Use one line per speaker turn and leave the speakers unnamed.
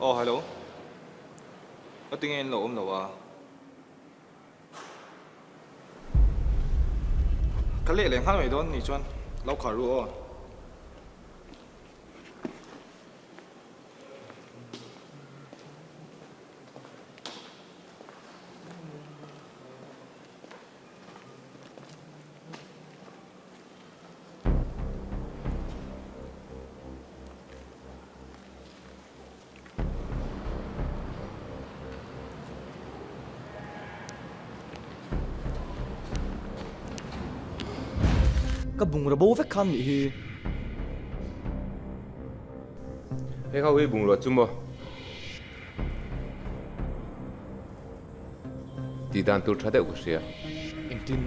Aw hello. Ka tinge in lo awm lo a? Ka leh leh nghal mai dawn ni chuan lo khar ru aw.
Ka bungraw bo vek khan nih hi.
Hei ho hi bungrua chu maw? Tih dan tur tha deuh ka hria.
Engtin?